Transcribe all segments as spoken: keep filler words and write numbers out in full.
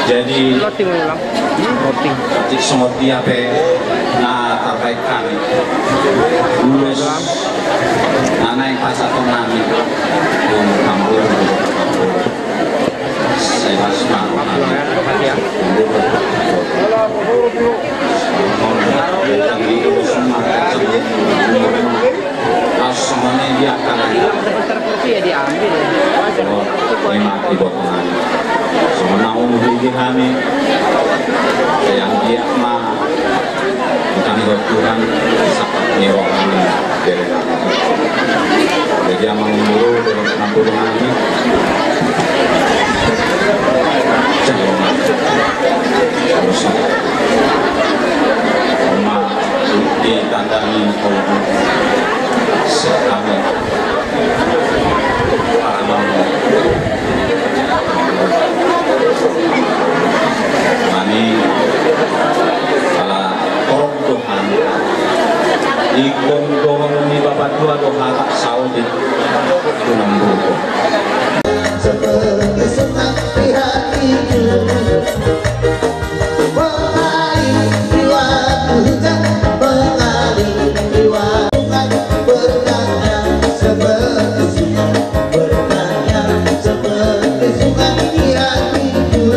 Jadi, loading ulang. Loading. Jadi songon dia pe na tarbaen hami. Ulos na naeng pasahaton nami. Dung tambur. Sehat ma. Songon i ma di botongan. Songon na umbi di hami. Sai anggiat ma hami dohot Tuhan sahat ni roha ni bere nami. Jadi amang ni boru dohot na boru nami. Jalo ma. Jalo ma. Di tanda ni kolom. Sekami. Paramang. Mani ala torop do hami. Ingkon dohot ni bapatua do hata saotik. Tulang buruk. Seperti sungai di hatiku. Mengalir di waktu hujan, mengalir di waktu sungai, bertanya seperti sungai, bertanya seperti sungai di hatiku.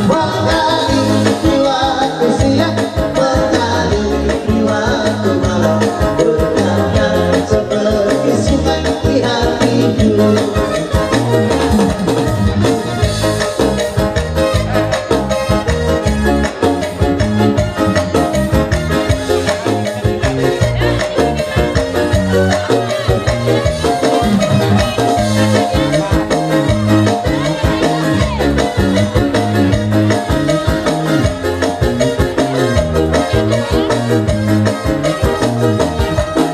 Mengalir di waktu siang, mengalir di waktu malam, bertanya seperti sungai di hatiku.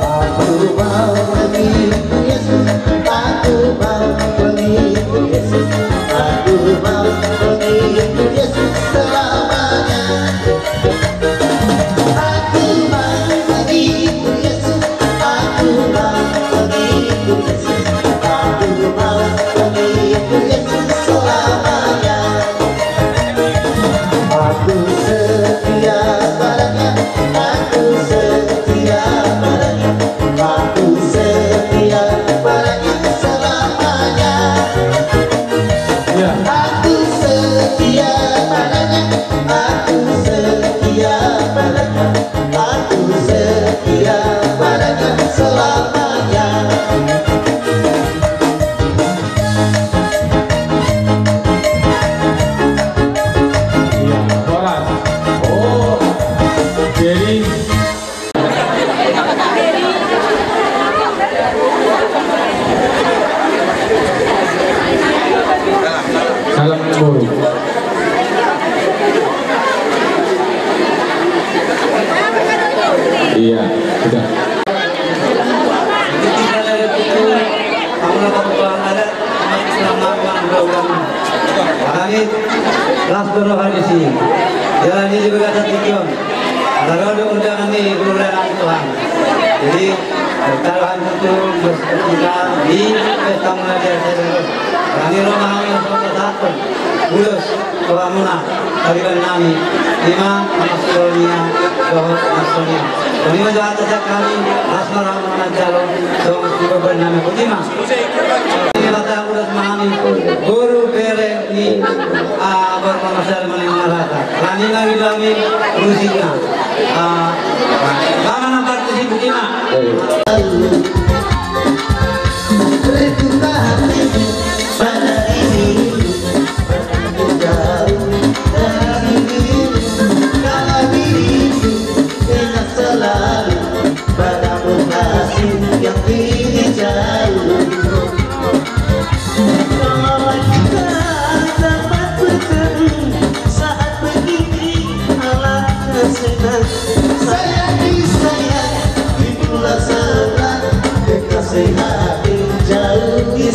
Aku mau mengikut Yesus, aku mau mengikut Yesus, aku mau mengikut Yesus selamanya. Aku mau mengikut Yesus, aku mau mengikut Yesus, aku mau mengikut Yesus selamanya. Aku setia padanya, aku setia padanya, aku setia padanya selamanya. Ya. Aku setia padanya, aku setia padanya, aku setia padanya selamanya. Iya, horas. Oh, jadi salam guru. Iya, sudah. Alani las do roha disi. Jala di bagasan tingki on. Ro do undangan ni guru dan Tuhan. Jadi, taruhan itu bersekolah di pesta mulai dari saya dulu. Kami roha hami langsung bersatu. Ulos. Rohamuna, pariban nami, ima, Mas Sonia, dohot Mas Sonia. Songon i ma jala asa hami, las ma rohamuna manjalo, songon i ma pariban nami, songon i ma. Ima ta ulos ma hami, boru bere ni, ah, boru Mas Sonia, mana yang merata. Rani lagi kami, musiknya. Ah, mana partisip, songon i ma. Sayang, sayang, itulah salah. Kekasih hati jauh di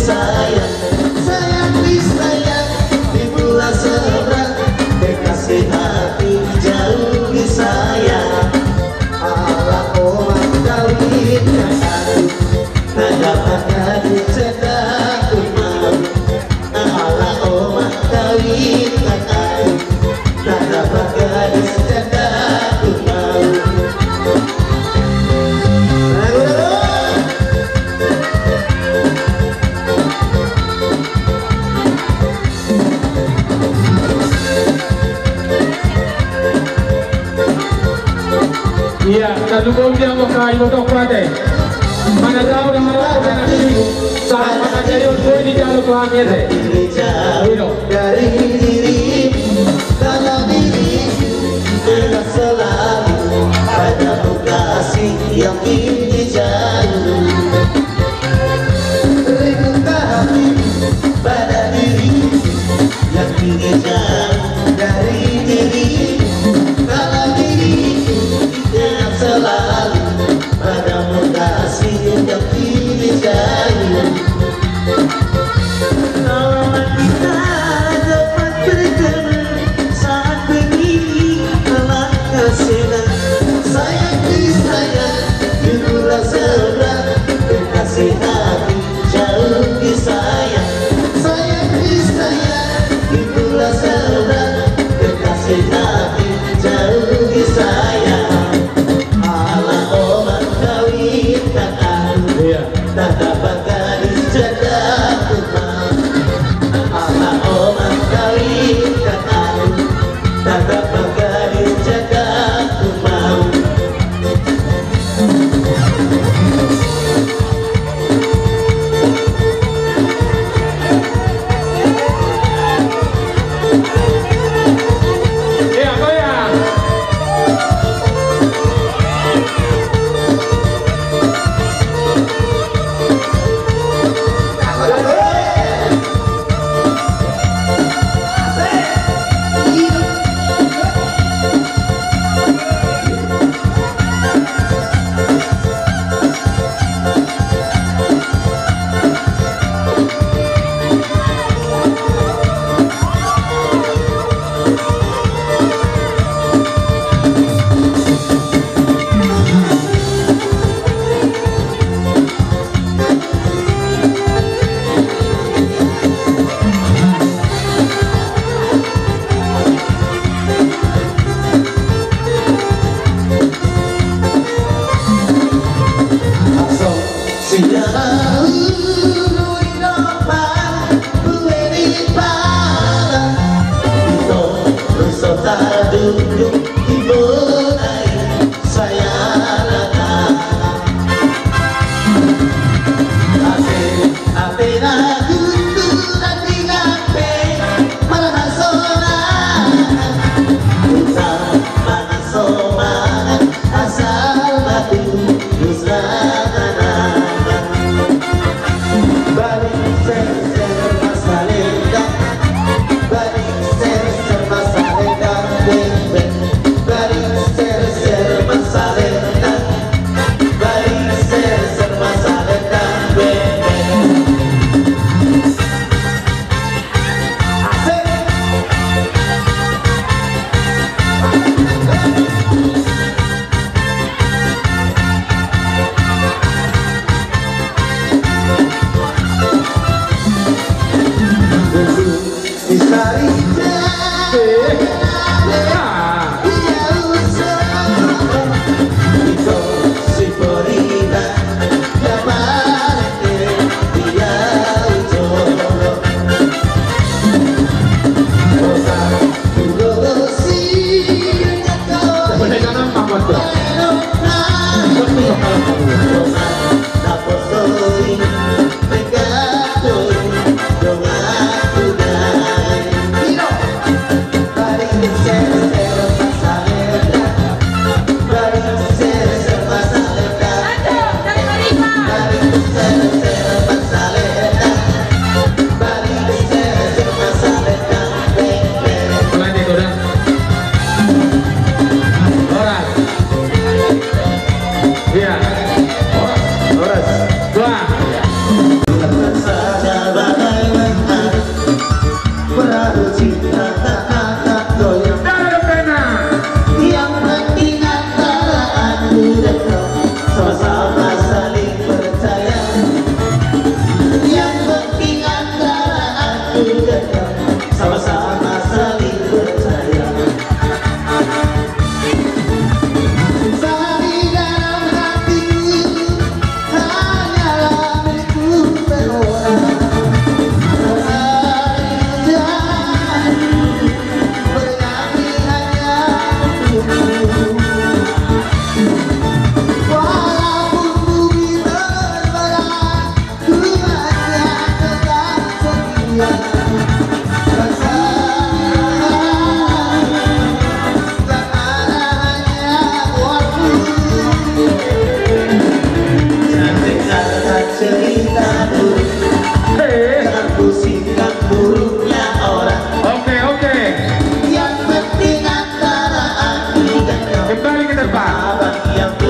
Ya, satu kopi yang mau kayu untuk pate. Mana tahu dah mana tahu dah nanti. Sama aja yuk, gue di jalur tuan ya deh. Ini dong. Dari diri, dalam diri, dengan selalu pada lokasi yang tinggi jauh. Rindukan hati pada diri yang tinggi jauh dari diri. Dalam diri, dengan selalu pada lokasi yang tinggi jauh. Lama kita dapat bertemu saat begini, telah kasihna. Sayang di sayang, itulah sebelah kekasih hati, jauh di sayang. Sayang di sayang, itulah sebelah kekasih hati, jauh di sayang. Ala oman kawin kakak. Iya. Tata pakalis janda rumah. Oke, oke. Kembali ke tempat.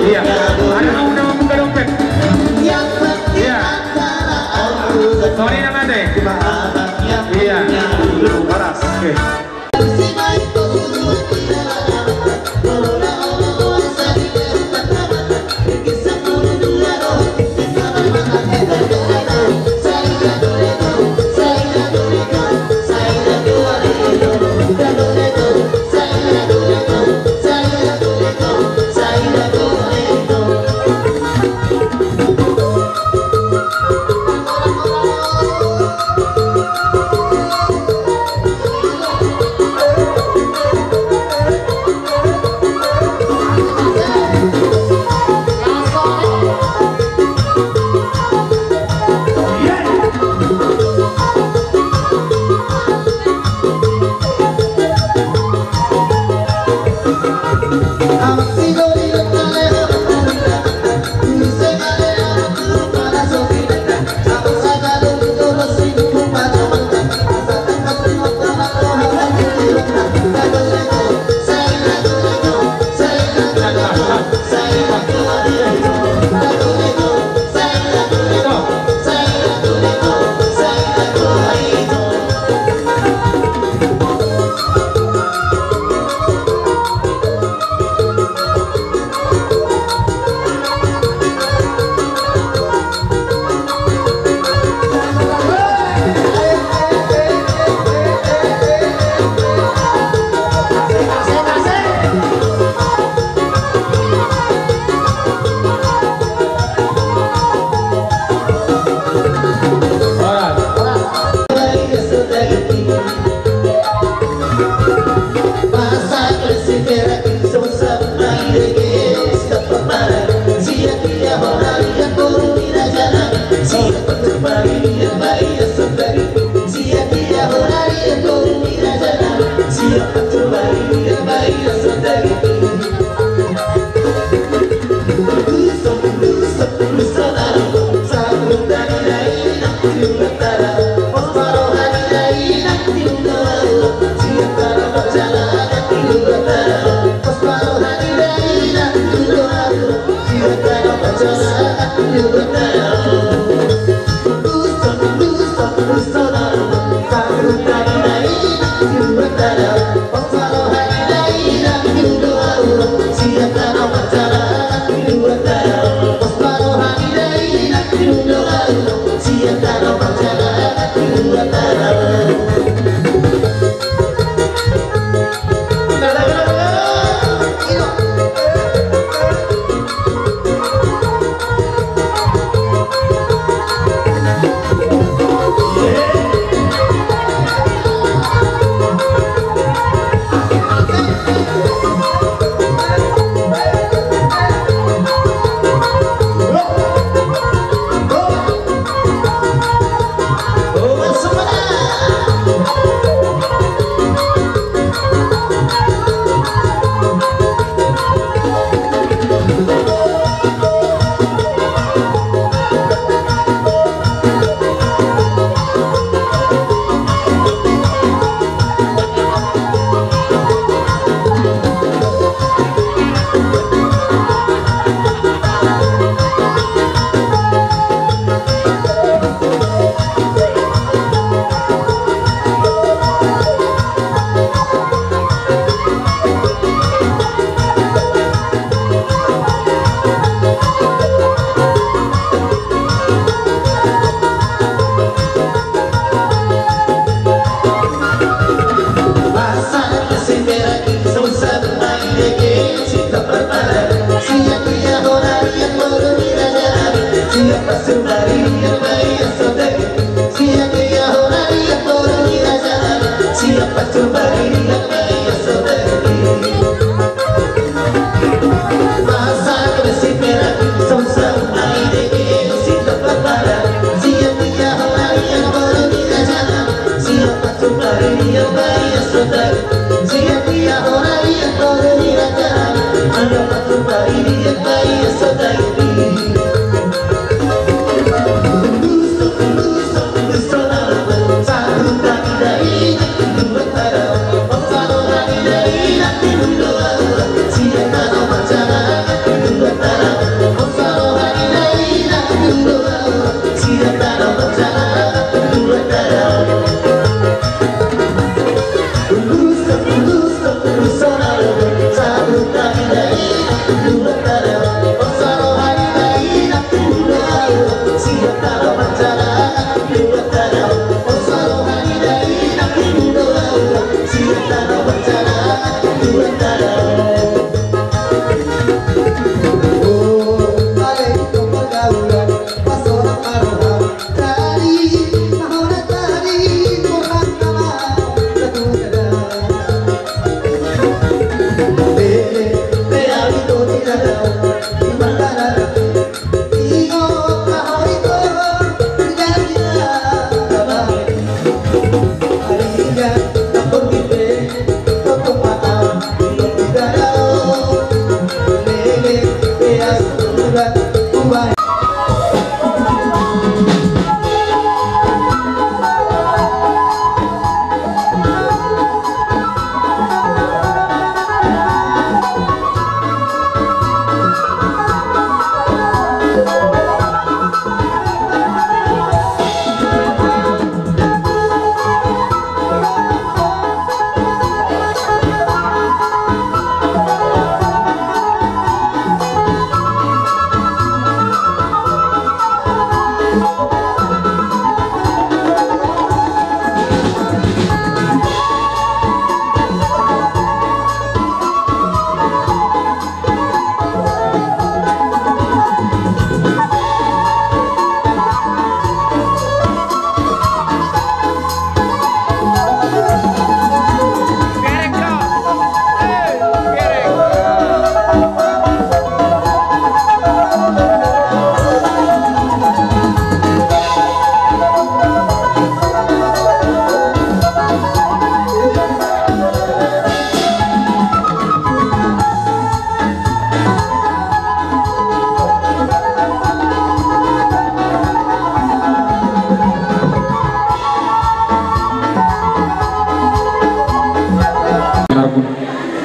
Iya. Ada mau nama buka dompet? Iya. Sorry, nama deh. Iya. Horas. Oke.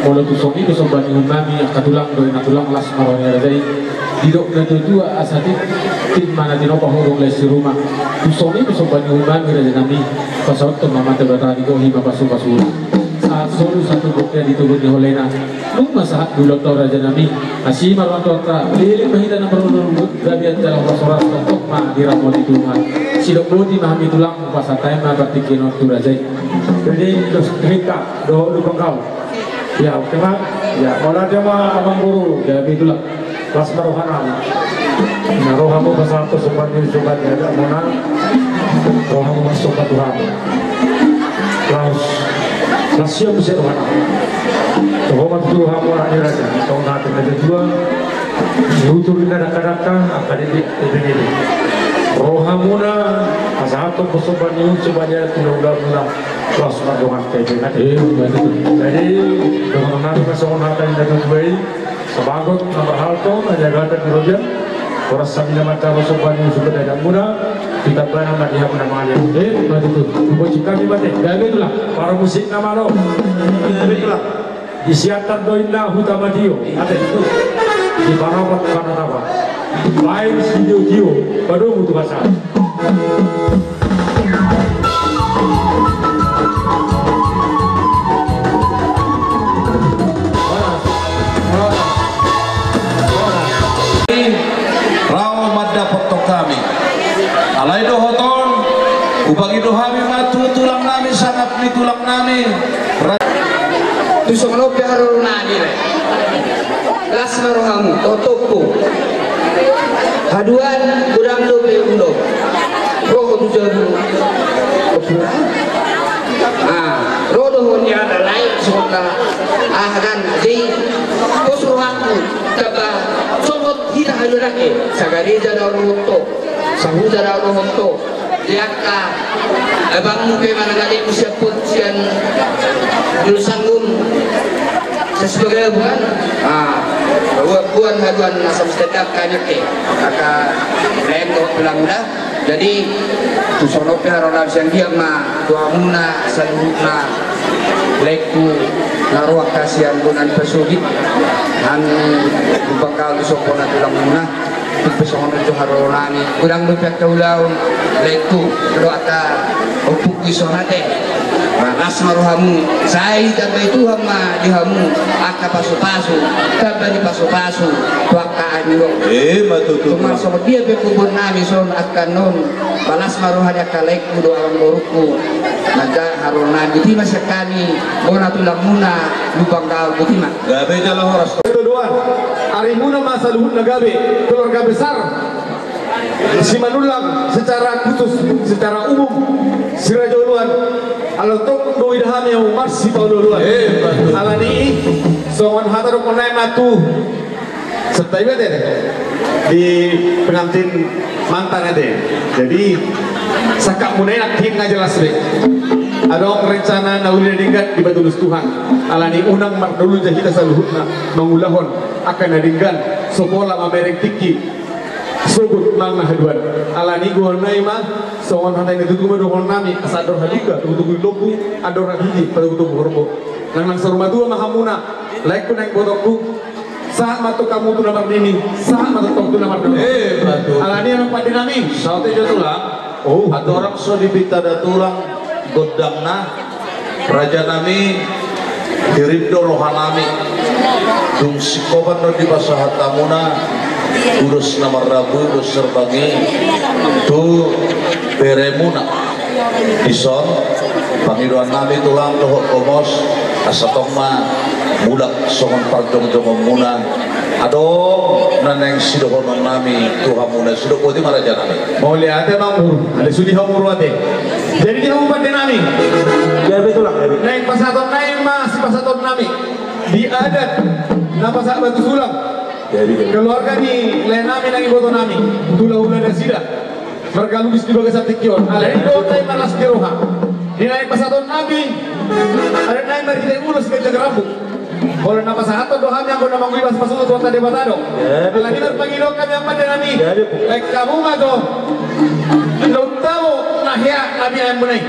Molo tu songon i pe somba ni uhunnami, angka tulang dohot ina tulang, las ma roha ni raja i. Didok na tuatua, asa tim, tim ma na tinopa, hurung lae sirumah. Tu songon i pe somba ni uhunnami, rajanami, pasahathon ma amanta Debata, dibohi ma pasupasu. Sahat solu sahat tu bontean di tubu ni holena. Nunga sahat tu ulaonta, rajanami. Asi ma rohanta, leleng ma hita na marnono, gabe jala horas-horas, tongtong ma diramoti Tuhan. Sidok boti ma hami tulang, pasahat hami ma partingkian on tu raja i. Jadi, dos trita, do, do bangkau. Ya, oke ma. Ya, mauliate ma amangboru. Ya, betul lah. Las ma roham. Na rohamu pasahat somba ni, somba ni adatmuna. Rohamu ma somba Tuhan. Laos, las ia muse rohana. Toho ma tutu rohamu, anak ni raja. Tong na tena jadua. Utur ni na dakdanak, angka didi, didi, didi. Rohamuna pasahathon somba ni, somba ni adat tu hulahulamuna. Las ma roham, kehe, kehe. Eh, betul. Jadi, dongan nami ma songon hata ni na tuatua i. Sabagot na marhalto, na niagatan di robean, horas hami na manjalo somba ni, somba ni adatmuna, ditambana ma di hamuna mangaliat. Eh, ma tutu. Bosi hami mate. Gabe tulang. Parmusik na malo. Gabe tulang. Di Siantar do inna huta Matio. Ate. Di Parapat Panatapan. Baen sitiotio, padomu tu hasahatan. Ro mandapothon hami. Alai dohot on, hupangido hami ma tu tulang nami, sangap ni tulang nami. Ra- Tu songon on pe haroro nami, re. Las ma rohamu, tongtong. Haduan godang dope ulo. Ro ho tu jabu. Ah, ro do ho nian, alai songon na, ah, kan, di pos rohangku, tamba songon hita haduan ake, sagareja na ro ho to, sahuta na ro ho to. Di angka abangmu pe manang adekmu sian Put, sian Dulu Sanggung, sian Sibagabuan. Ah, buat, buat haduan asa musti tangkas i angka lae dohot tulangmuna. Jadi tu songon on pe haroro nami sian dia ma tu hamuna saluhutna, laengku na ro angka sian bona ni pasogit, hami Lumban Gaol di son bona tulangmuna. Tung pe songon on jo haroro nami, godang dope angka ulaon, laengku, dohot angka ompungku i songon ate. Las ma rohamu, sai ditambai Tuhan ma di hamu angka pasupasu, tamba ni pasupasu tu angka ami on. Ima tutu. Tung songon dia pe kubuan nami son angka on, las ma roha ni angka laengku dohot amangborungku. Manjalo haroro nami, botima sian hami bona tulangmuna Lumban Gaol, botima. Gabe jala horas. Todoan, arimuna ma saluhutna gabe, keluarga besar Simanullang secara khusus, secara umum, Siraja Oloan, ala tong do huida hami hamu marsipaolo-oloan. Eh, betul. Alani i, songon hata dohonon nai ma tu Santa iba te, di pengantin mantan ate. Jadi sangkapmuna i nangkin nga jelas be. Adong rencana na uli na denggan dipatulus Tuhan. Alani unang mardalan jala hita saluhutna mangulahon angka na denggan, so pola mamereng tingki, sogot manang na haduan. Alani i goarna i ma songon hata i na tutu ma dohonon nami, asa andor haduka togu-togu ni lombu, andor habigi patogu-togu horbo. Nang, nang saur matua ma hamuna, laengku nang ibotongku. Sahat ma antong hamu tu na marnini, sahat ma antong tu na marnono. Eh, betul. Alani i, amang pande nami. Saut i jo tulang. Oh. Andorang so dipinta da tulang gondangna, raja nami, hirim do roha nami. Dung singkopan do dipasahat hamuna ulos na marrabu, ulos sarbang i tu beremuna. Dison, pangidoan nami tulang dohot gomos, asa tong ma mulak songon parjongjongonmuna. Adong na naeng sidohonon nami tu hamuna, sidok boti ma raja nami. Mauliate ma muru, ale sudi hamuru ate. Jadi di hamu pande nami. Jadi tulang, jadi. Naeng pasahaton nai ma sipasahaton nami. Di adat na pasahat batu sulam. Jadi, jadi. Keluarga ni lae nami nang iboto nami, tu hulahula nasida. Margalugis di bagasan tingki on. Alai dohot nai ma las ni roha. Di naeng pasahaton nami. Alai nai marhite ulos ganjang rambut. Molo na pasahaton do hami anggo na mangulahon pasupasu tu Tuhanta Debata do. Alani i marpangidoan hami amang pande nami. Baen hamu ma jo. Lontamo na hea na binaenmuna i.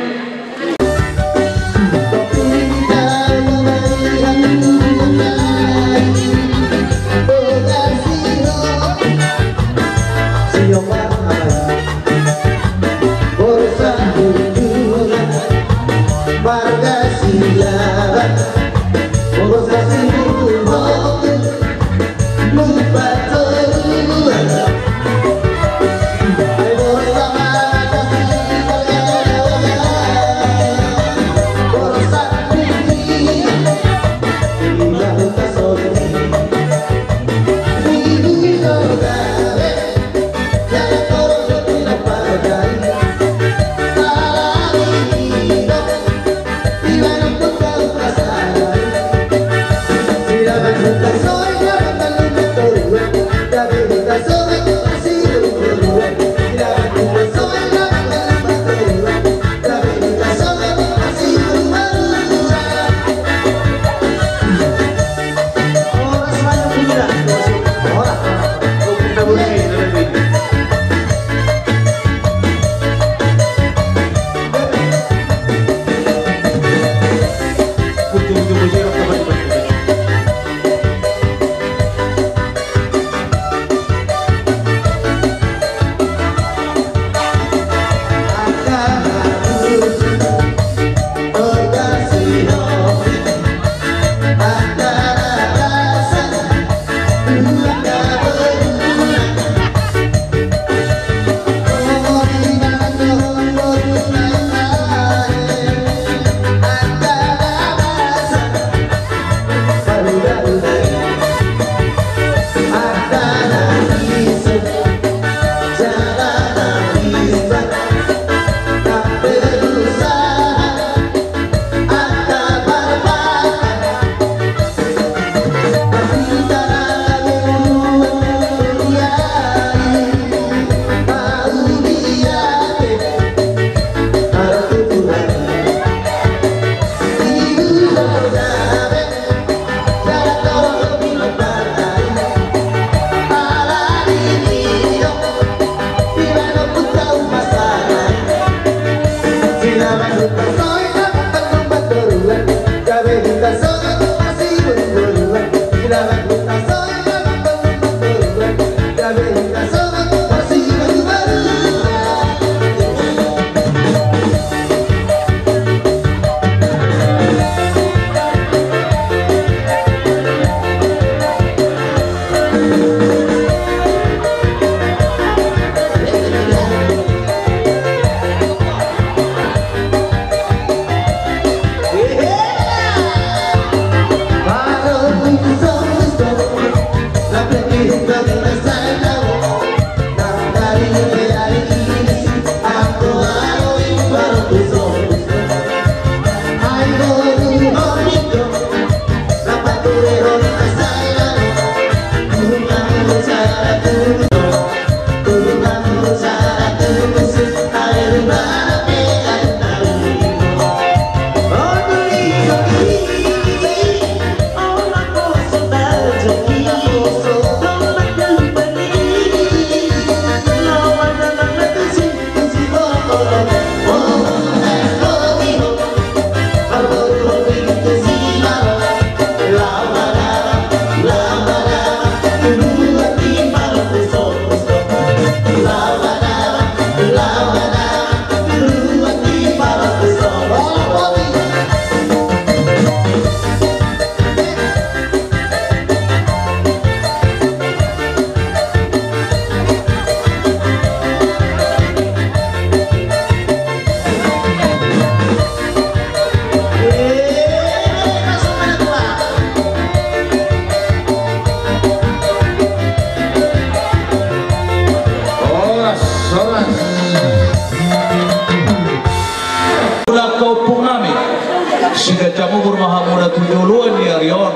Siganjang umur ma hamuna tu joloan ni ari on.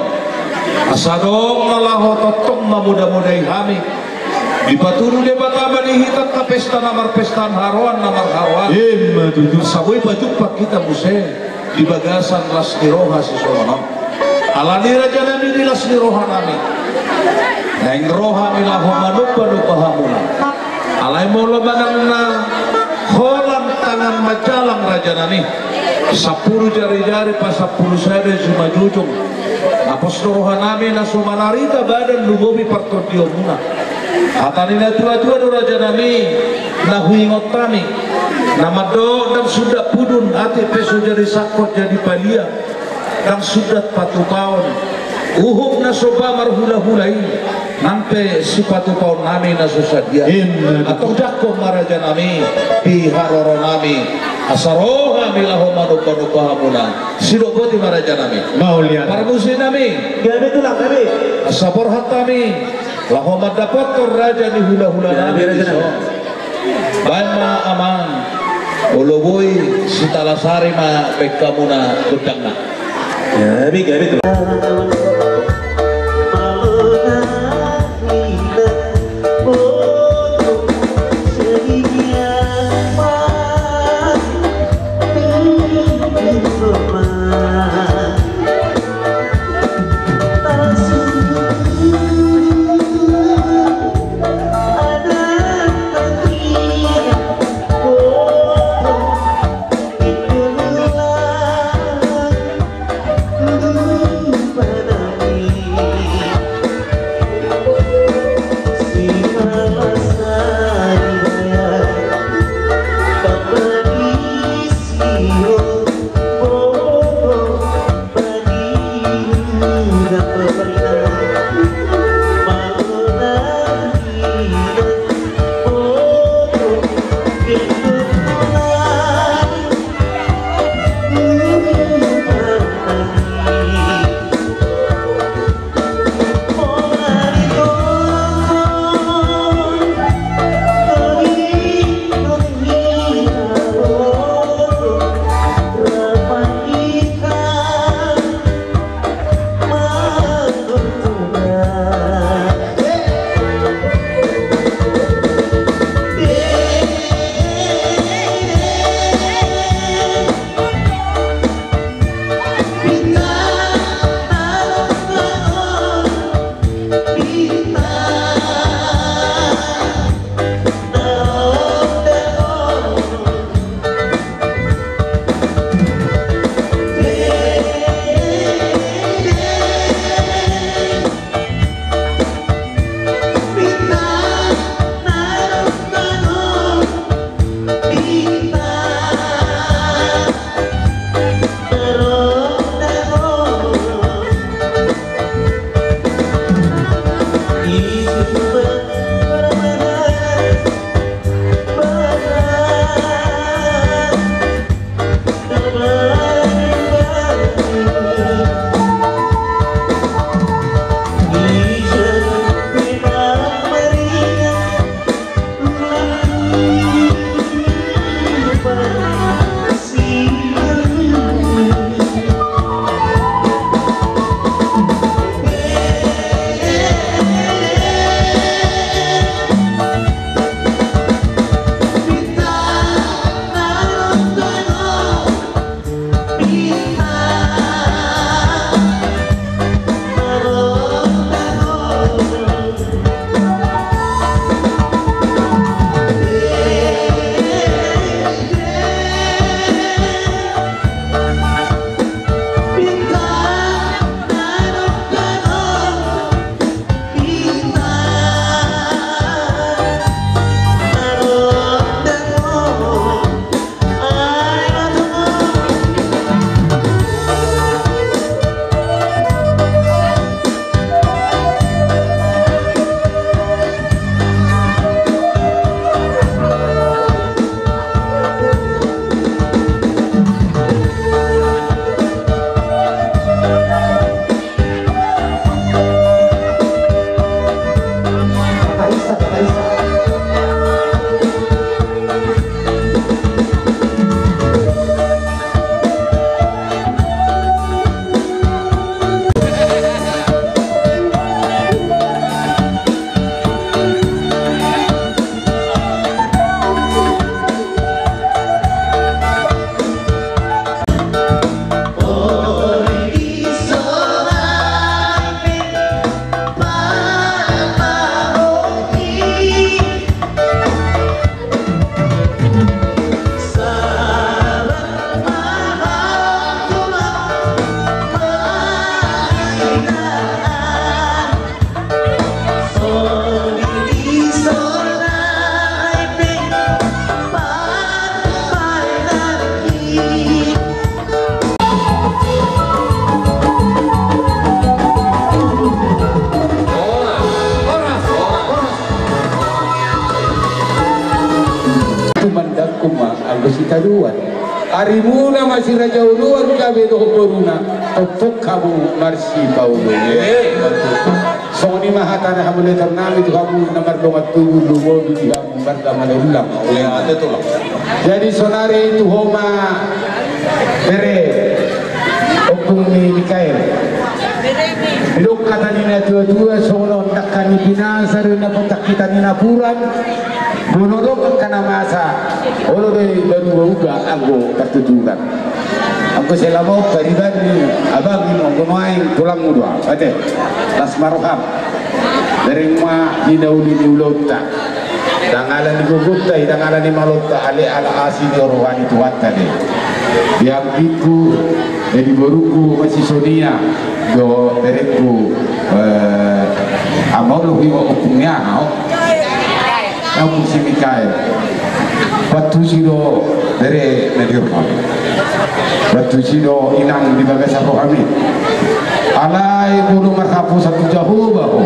Asa adong na laho tongtong mamodamodai hami. Dipatudu Debata ma di hita angka pesta na marpesta, haroan na marharoan. Ima tutu. Asa boi pajumpang hita muse di bagasan las ni roha sisongon on. Alani raja nami, di las ni roha nami, naeng ro hami laho manombanomba hamuna. Alai molo manang na holan tangan manjalang raja nami, sampulu jarijari pasampulu sada jumajujung, na pos do roha nami na so manarita badan lumobi partondionmuna. Hata ni natuatua do raja nami na huingot hami, na mandok ndang sundat pudun, atik pe so jadi sangkot jadi palia, ndang sundat patupaon uhum na so ba marhulahula i, nang pe sipatupaon nami na so sadia. Ima. Antong jangkon ma raja nami di haroro nami, asa ro hami laho manombanomba hamuna. Sidok boti ma raja nami. Mauliate. Parmusik nami. Gabe tulang nami. Asa borhat hami laho mandapothon raja ni hulahula nami. Gabe raja nami. Baen ma amang, molo boi sitalasari ma baen hamuna gondangna. Gabe, gabe tulang. Saduan. Arimuna ma si Raja Oloan gabe dohot boruna, tongtong hamu marsipaoloan. Songon i ma hata na hamuliateonnami tu hamu na mardongan tubu, lumobi di hamu marga Manurung. Jadi sonari tu ho ma bere, ompung ni Mikael. Didok hata ni na tuatua songon on, dangka ni pinasa do na pondang hita ni napuran. Molo dong angka na masa, olo do i baru uga anggo partuturan. Anggo selama on pariban ni abang i ma, anggo nuaeng tulangmu do au, ate. Las ma roham. Bereng ma di na uli ni ulaonta. Ndang ala ni gogonta i, ndang ala ni malonta, alai ala asi ni roha ni Tuhanta do i. Di anggingku, di borungku, masisongon i do berengku, eh, ama olo, iwa ompung ni aha, oh. Ompung si Mikael. Bantusi do bere na di roham. Bantusi do inang di bagasan rohami. Alai molo marhaposan tu Jahowa ho,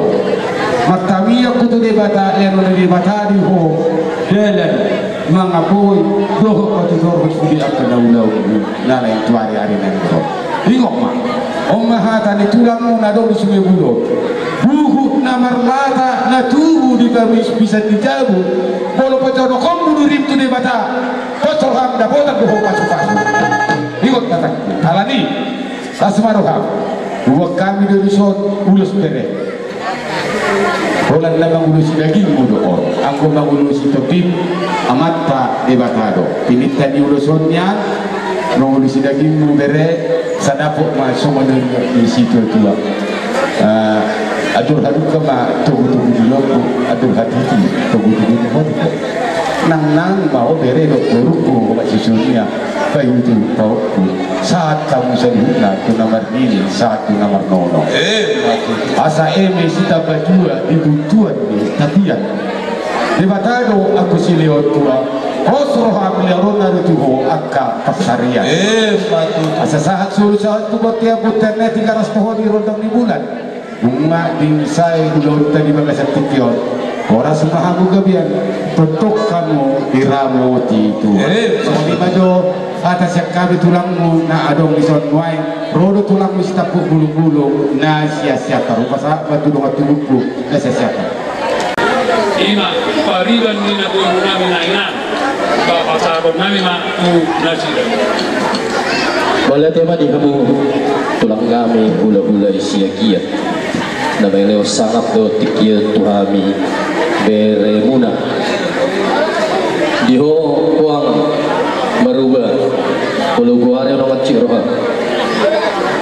martamiang ho tu Debata, lehonon ni Debata di ho dalan mangapoi dohot patuduhon sude angka na ulaonmu na lain tu ari-ari na ro. Ingot ma, on ma hata ni tulangmu na adong di Sungai Bulo. Huhut na marlata na tubu di paruis pisan ni jabu. Molo pajodohonmu durim tu Debata, pos roham dapotan do ho pasupasu. Ingot ma, alani, las ma roham. Huboan hami do dison ulos bere. Holan na mangulosi dagingmu do on, anggo mangulosi tondin Amanta Debata do. Tininta ni ulos on nian, mangulosi dagingmu bere, sai dapot ma songon na nidok ni situatua. Eh, andor halumpang ma togutogu ni lombu, andor hatiti togutogu ni lombu. Nangnang ma ho bere dohot borungku, masisongon i. Paihutihut pahompu, sahat hamu saluhutna tu na marnini, sahat tu na marnono. Eh, ima tutu. Asa eme sitamba tua di buntuan ni tapian. Debata do anggo silehon tua, pos roham, lehonon do tu ho angka pansarian. Eh, ima tutu. Asa sahat solu sahat tu bontean, bontean na di garas pohon di rondang ni bulan. Nunga diusahi ulaonta di bagasan tingki on. Horas ma hamu gabean, tongtong hamu diramoti Tuhan. Eh, songon i ma jo hata sian hami tulangmu na adong dison nuaeng. Ro do tulangmu sitampuk bulungbulung na siansian, tarlumobi ma tu dongan tubungku na siansian. Ima pariban ni na tuatua nami na inang. Pasahaton nami ma tu nasida. Mauliate ma di hamu tulang nami hulahula i Siagian. Na mangalehon sangap dohot tingki on tu hami beremuna. Di ho puang maruba, molo goari on hansit roha.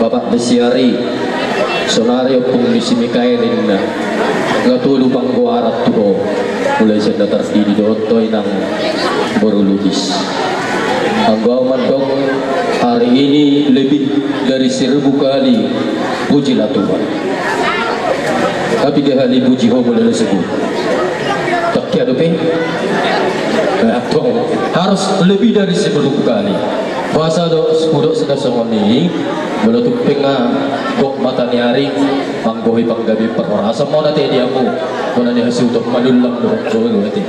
Bapak Besiari, sonari ompung ni si Mikael ninna. Nga tolu panggoaran tu ho, mulai sian na tardidi dohot tu inang boru Lubis. Anggo au mandok, hari ini lebih dari seribu kali pujilah Tuhan. Tapi dia kali puji ho mulai disebut. Tak kira dope. Eh, atau harus lebih dari seribu kali. Boasa do hudok sada songon i, molo tung pe nga gok mata ni ari, manggohi panggabean parhorasan ma na tedi ahu, bona ni hasuhuton manullang do, do, do, ate.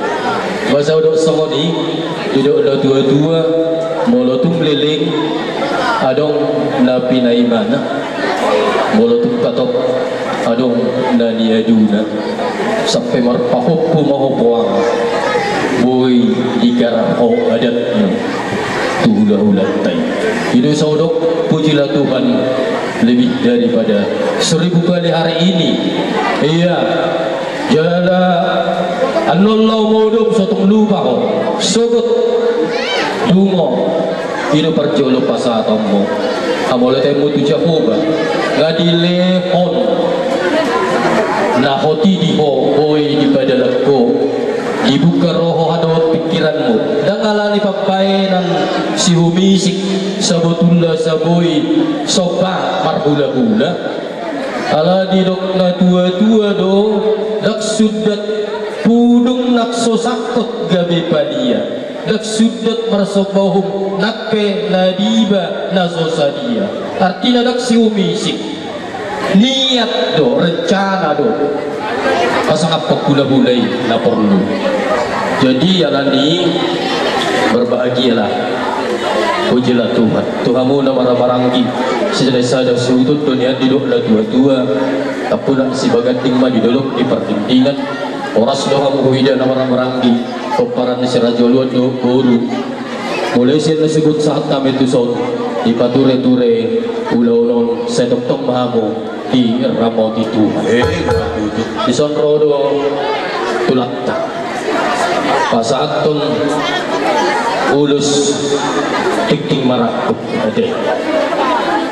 Boasa hudok songon i, didok na tuatua, molo tung leleng, adong na pinaimana, molo tung patop, adong na niaduna. Sampe marpahompu ma ho puang, boi digarar ho adatna tu hulahulanta i. I do sai hudok, pujilah Tuhan lebih daripada seribu kali hari ini. Iya, jala annon laho modom so tung lupa ho. Sogot dungo. I do parjolo pasahatonmu, hamauliatemu tu Jahowa, nga dilehon na hot i di ho, boi dipadalan ho, dibuka roha dohot pingkiranmu, ndang alani pambahenan sihumisik, sabotulna sa boi somba marhulahula. Ala didok na tuatua do, ndang sundat pudung nang so sangkot gabe palia. Ndang sundat marsomba uhum nang pe na diba na so sadia. Artina ndang sihumisik. Niat do, rencana do. Pasangaphon hulahula i na porlu. Jadi alani, berbahagialah Pujilah Tuhan. Tu hamu na marhahamaranggi, sisada-sada suhut do nian didok na tua-tua. Tampunak sibaganding ma di dolok di pardingdingan. Horas do hamu huida na marhahamaranggi, pomparan ni si Raja Uluan dohot boru. Mulai sian na suhut sahat hami tu son, dipature-ture ulaon on, sai tongtong ma hamu diramoti Tuhan. Eh, dison ro do tulangta pasahathon ulos tingting marangkup ate.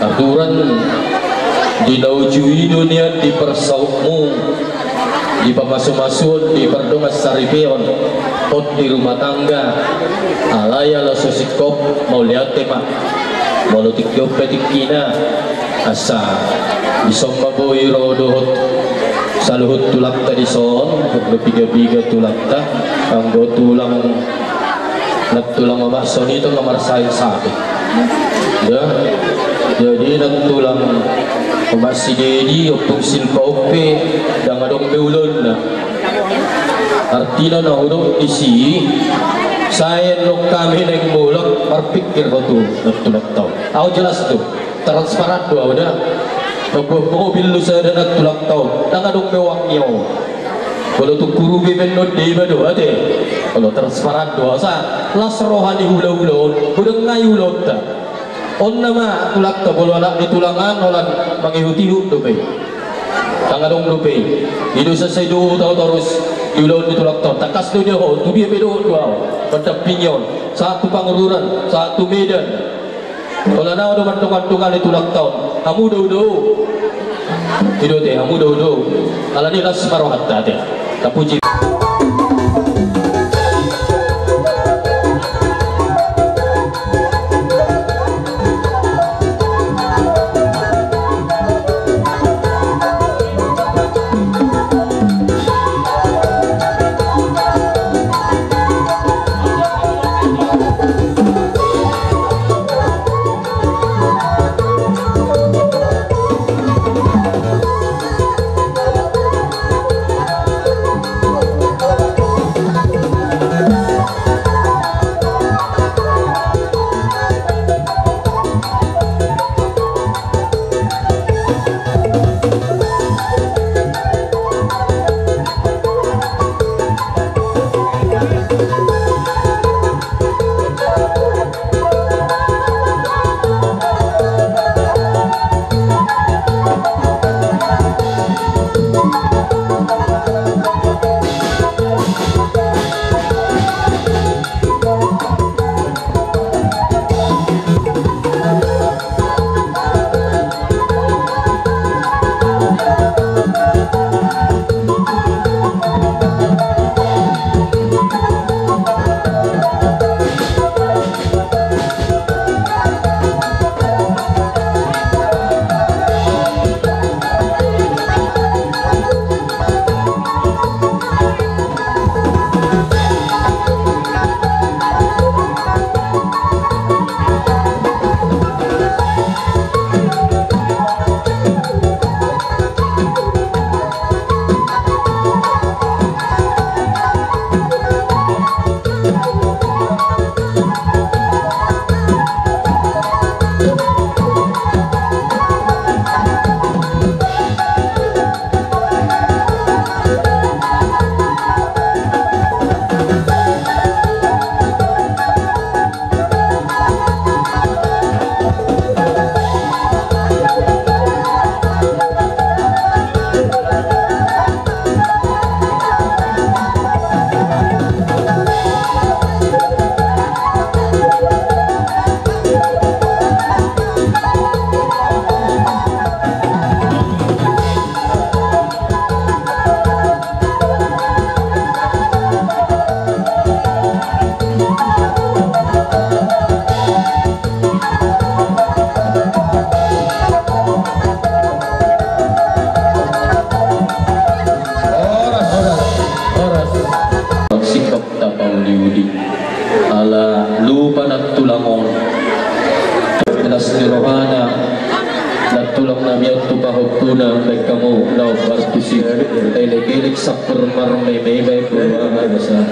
Aturan di na uju i do nian di parsautmu, di pamasu-masuon, di pardongan saripeon, hot di rumah tangga, alai ala so singkop, mauliate ma. Molo tingki on pe tingkina, asa dison ma boi ro dohot saluhut tulangta dison, piga-piga tulangta, anggo tulang, na tulang omak soni tong na marsain sapi. Ya, jadi na tulang omak si Dedi, ompung silpa on pe, ndang adong be ulaonna. Artina na hudok disi, sai annon hami naeng mulak marpingkir ho tu na tulangta on. Au jelas do, transparan do au da. Mamboan mobil do sada na tulangta on, ndang adong be uang ni on. Molo tung hurube pe annon deba do ate. Molo transparan do, asa las roha ni hula-hula on, godang nai ulaonta. On nama tulangta, molo anak ni tulang an holan mangihut-ihut dope. Ndang adong dope. I do sasai do tahu torus di ulaon ni tulangta on. Tangkas do dia ho, tu dia pe dohot do au mandampingi on. Sahat tu Pangururan, sahat tu Medan. Holan au do mandongani tulangta on. Hamu do, do. I do ate, hamu do, do. Alani las ma rohanta ate. Tapuji. Horas, horas, horas. Singkop tapauli-uli. Ala lupa nantulang on. Las ni rohana nantulang na mian tu pahompuna, baen hamu na hombar tusi elek-elek sampur marmeme baen hamu.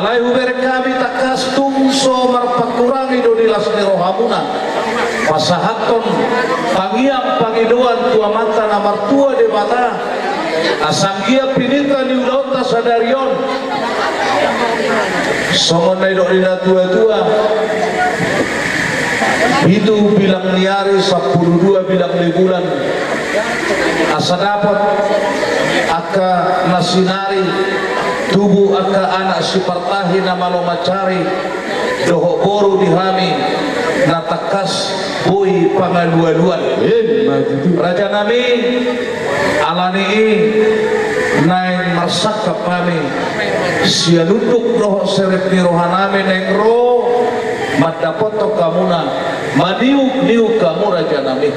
Alai hubereng hami tangkas tung so marpangkurangi do di las ni rohamuna pasahathon tangiang pangidoan tu Amanta na martua Debata, asa anggiat pinta ni ulaonta sadari on, songon na nidok ni natuatua, pitu bilang ni ari, sampulu dua bilang ni bulan, asa dapot angka na sinari tubu angka anak sipartahi na malo mansari dohot boru di hami na tangkas boi pangalualuan. Rajanami, alani i naeng marsangkap hami sian unduk dohot serep ni rohanami naeng ro mandapothon hamuna, maniukniuk hamu rajanami.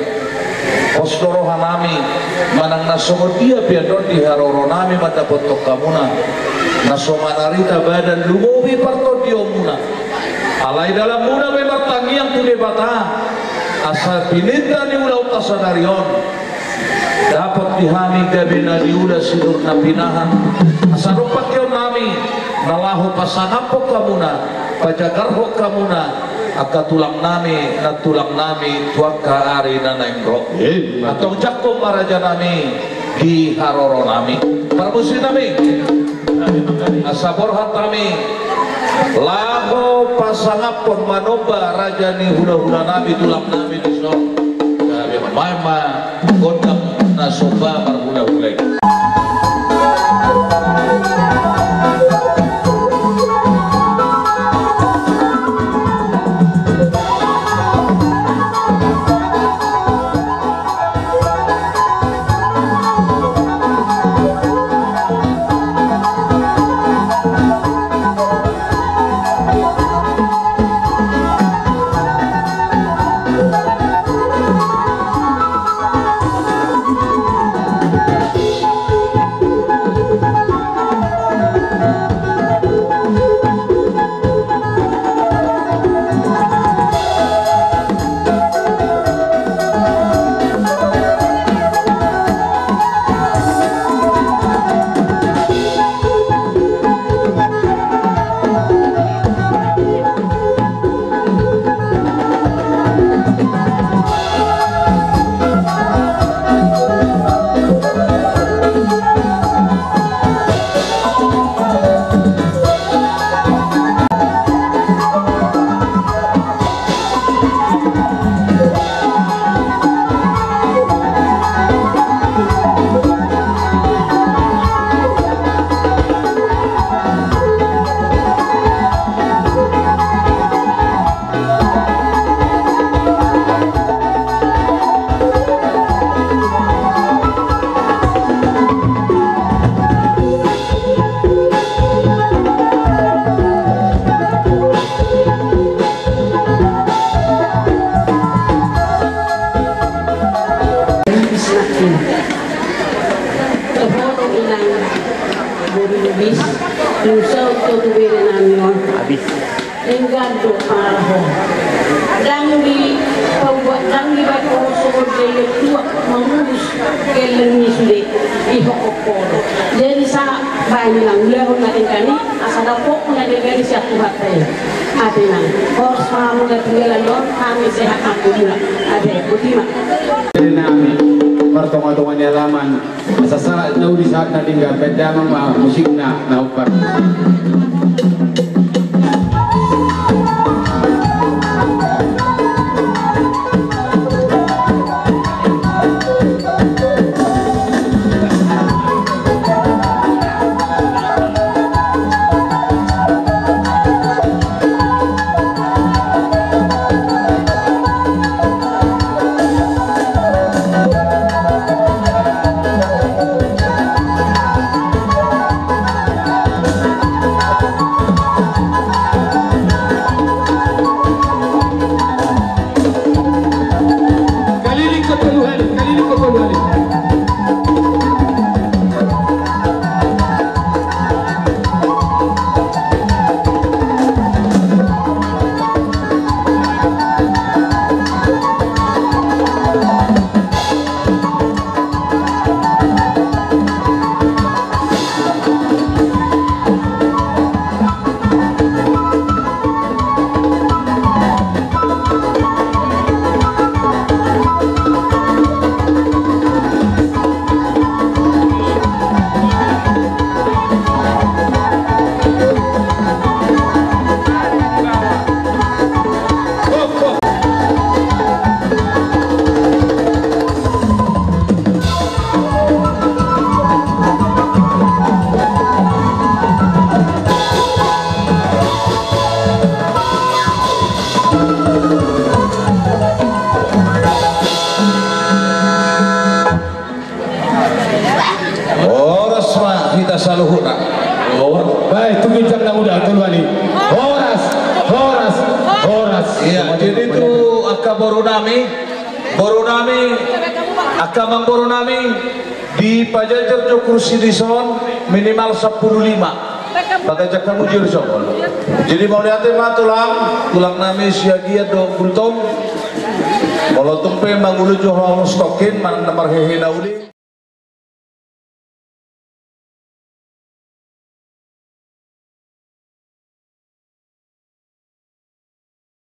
Pos do rohanami manang na songon dia pe annon di haroronami mandapothon hamuna, na so manarita badan lumobi partondionmuna. Alai dalanmuna pe martangiang tu Debata asa pinta ni ulaonta sadari on dapot di hami gabe na niula sinur na pinahan, asa adong pangkeonnami na laho pasangaphon hamuna, pajagarhon hamuna angka tulangnami nantulangnami tu angka ari na naeng ro. Antong jangkon ma rajanami di haroronami. Parmusiknami, asa borhat hami laho pasangaphon manomba raja ni hulahulanami tulangnami dison. Gabe ma gondang na somba marhulahula i. Dohot inang boru Lubis, nunga saut tu bere nami on. Denggan do pangarahon. Ndang dipabuat, ndang dibaen ho songon gelleng tuak mangurus gelleng ni sude, dihophop ho do. Jadi sa baen inang, ulahon na denggan i, asa dapot na denggan i sian Tuhanta i. Ate inang, horas ma hamu, tinggal on hami sehat ma hamu. Ate, boti ma. Nami, martongatonga ni alaman. Asa sahat na uli, sahat na denggan, baen damang ma musikna na hombar. Anak muda, tolu kali. Horas, horas, horas. Iya, jadi tu angka boru nami, boru nami, angka amang boru nami, dipajajar jo kursi dison minimal sampulu lima. Pajajar hamu jo dison. Jadi mauliate ma tulang, tulang nami Siagian dohot Gultom. Molo tung pe mangolu jo hamu stokkin, manang na marhehe na uli.